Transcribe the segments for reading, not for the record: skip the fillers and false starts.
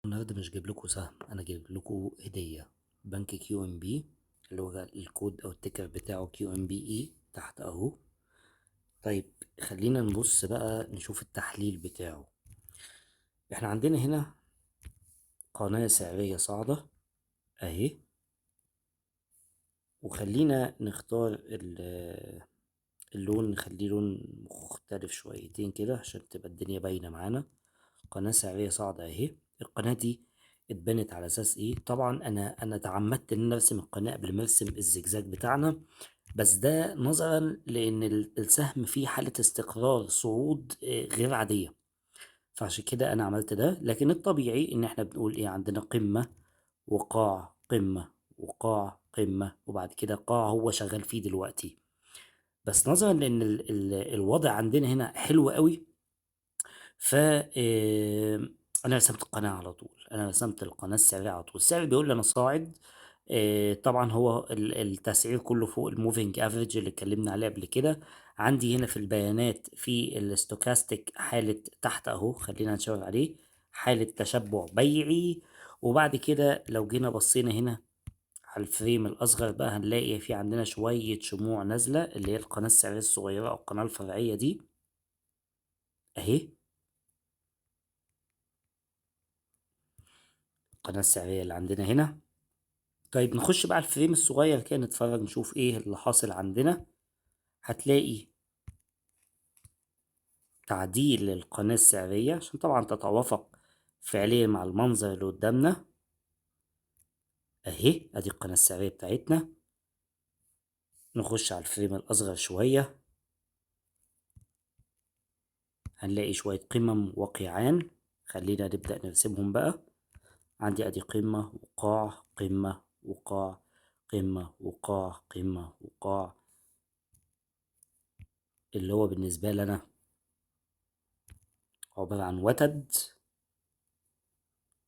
النهارده مش جايب لكم سهم، انا جايب لكم هديه. بنك QNB اللي هو الكود او ال ticker بتاعه QNBE تحت اهو. طيب خلينا نبص بقى نشوف التحليل بتاعه. احنا عندنا هنا قناة سعرية صاعدة اهي، وخلينا نختار اللون، نخليه لون مختلف شويتين كده عشان تبقى الدنيا باينة معانا. قناة سعرية صاعدة اهي. القناة دي اتبنت على اساس ايه؟ طبعا انا تعمدت ان انا ارسم القناة قبل ما ارسم الزجزاج بتاعنا، بس ده نظرا لان السهم فيه حالة استقرار صعود غير عادية، فعشان كده انا عملت ده. لكن الطبيعي ان احنا بنقول ايه؟ عندنا قمة وقاع، قمة وقاع، قمة، وبعد كده قاع هو شغال فيه دلوقتي. بس نظرا لان الوضع عندنا هنا حلو قوي، ف انا رسمت القناة على طول، انا رسمت القناة السعرية على طول. السعر بيقول لي انا صاعد، طبعا هو التسعير كله فوق ال moving average اللي اتكلمنا عليه قبل كده. عندي هنا في البيانات في ال stochastic حالة تحت اهو، خلينا نشاور عليه، حالة تشبع بيعي. وبعد كده لو جينا بصينا هنا على ال frame الأصغر بقى هنلاقي في عندنا شوية شموع نازلة اللي هي القناة السعرية الصغيرة أو القناة الفرعية دي أهي، القناة السعرية اللي عندنا هنا. طيب نخش بقى على ال frame الصغير كده نتفرج نشوف ايه اللي حاصل عندنا. هتلاقي تعديل للقناة السعرية عشان طبعا تتوافق فعليا مع المنظر اللي قدامنا اهي، ادي القناة السعرية بتاعتنا. نخش على ال frame الأصغر شوية هنلاقي شوية قمم وقيعان، خلينا نبدأ نرسمهم بقى. عندي ادي قمة وقاع، قمة وقاع، قمة وقاع، قمة وقاع، اللي هو بالنسبة لنا عبارة عن وتد.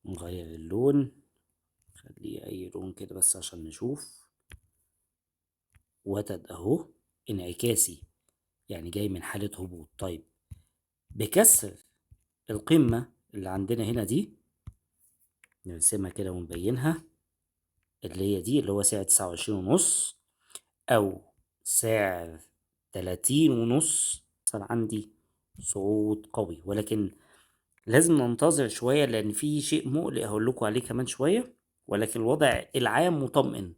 نغير اللون، خليه أي لون كده بس عشان نشوف. وتد أهو انعكاسي، يعني جاي من حالة هبوط. طيب بكسر القمة اللي عندنا هنا دي نرسمها كده ونبينها، اللي هي دي اللي هو سعر 29.5 أو سعر 30.5، صار عندي صعود قوي. ولكن لازم ننتظر شوية لأن في شيء مقلق هقول لكم عليه كمان شوية، ولكن الوضع العام مطمئن.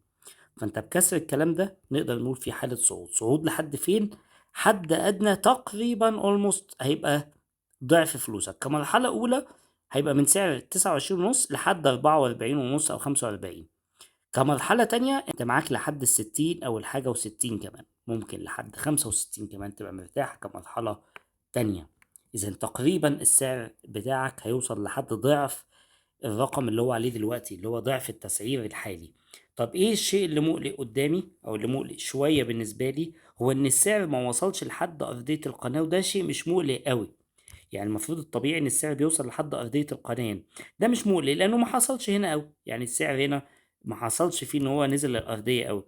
فأنت بكسر الكلام ده نقدر نقول في حالة صعود. صعود لحد فين؟ حد أدنى تقريبا almost هيبقى ضعف فلوسك. كمرحلة أولى هيبقى من سعر 29.5 لحد 44.5 أو 45. كمرحلة تانية أنت معاك لحد 60 أو الحاجة وستين كمان، ممكن لحد 65 كمان تبقى مرتاح كمرحلة تانية. إذا تقريبا السعر بتاعك هيوصل لحد ضعف الرقم اللي هو عليه دلوقتي، اللي هو ضعف التسعير الحالي. طب إيه الشيء اللي مقلق قدامي أو اللي مقلق شوية بالنسبة لي؟ هو إن السعر ما وصلش لحد أرضية القناة، وده شيء مش مقلق قوي. يعني المفروض الطبيعي إن السعر بيوصل لحد أرضية القناة، ده مش مقلق لأنه ما حصلش هنا قوي. يعني السعر هنا ما حصلش فيه إن هو نزل للأرضية قوي،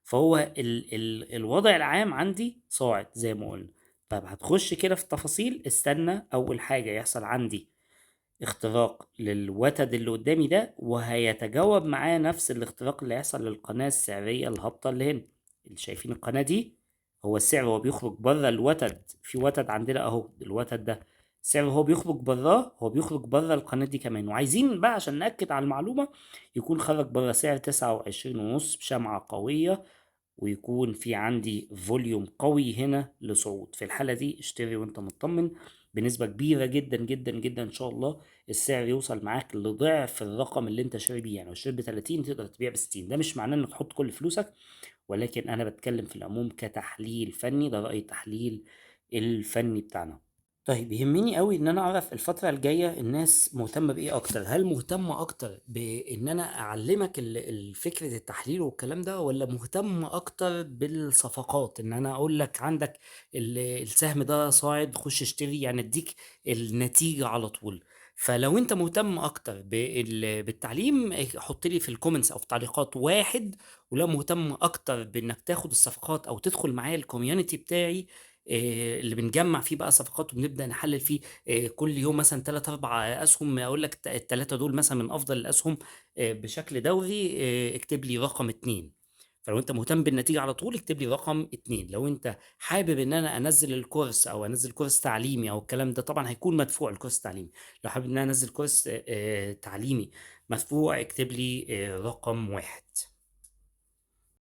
فهو الوضع العام عندي صاعد زي ما قلنا. طب هتخش كده في التفاصيل، استنى أول حاجة يحصل عندي اختراق للوتد اللي قدامي ده، وهيتجاوب معاه نفس الاختراق اللي هيحصل للقناة السعرية الهابطة اللي هنا. اللي شايفين القناة دي هو السعر هو بيخرج بره الوتد، في وتد عندنا اهو الوتد ده السعر هو بيخرج براه، هو بيخرج بره القناة دي كمان. وعايزين بقى عشان نأكد على المعلومة يكون خرج بره سعر 29.5 بشمعة قوية، ويكون في عندي volume قوي هنا لصعود. في الحالة دي اشتري وانت مطمن بنسبة كبيرة جدا جدا جدا ان شاء الله السعر يوصل معاك لضعف الرقم اللي انت شاري بيه. يعني لو اشتريت ب30 تقدر تبيع ب60. ده مش معناه انك تحط كل فلوسك، ولكن انا بتكلم في العموم كتحليل فني، ده رأي التحليل الفني بتاعنا. طيب يهمني قوي ان انا اعرف الفترة الجاية الناس مهتمة بايه اكتر. هل مهتمة اكتر بان انا اعلمك الفكرة التحليل والكلام ده، ولا مهتمة اكتر بالصفقات ان انا اقول لك عندك السهم ده صاعد خش اشتري، يعني اديك النتيجة على طول؟ فلو انت مهتم اكتر بالتعليم حط لي في ال comments او في التعليقات 1، ولو مهتم اكتر بانك تاخد الصفقات او تدخل معايا ال community بتاعي اللي بنجمع فيه بقى صفقات وبنبدأ نحلل فيه كل يوم مثلا 3 4 اسهم، اقول لك الثلاثة دول مثلا من افضل الاسهم بشكل دوري، اكتب لي رقم 2. فلو انت مهتم بالنتيجة على طول اكتب لي رقم 2. لو انت حابب ان انا انزل الكورس او انزل كورس تعليمي او الكلام ده، طبعا هيكون مدفوع الكورس التعليمي، لو حابب ان انا انزل كورس تعليمي مدفوع اكتب لي رقم 1.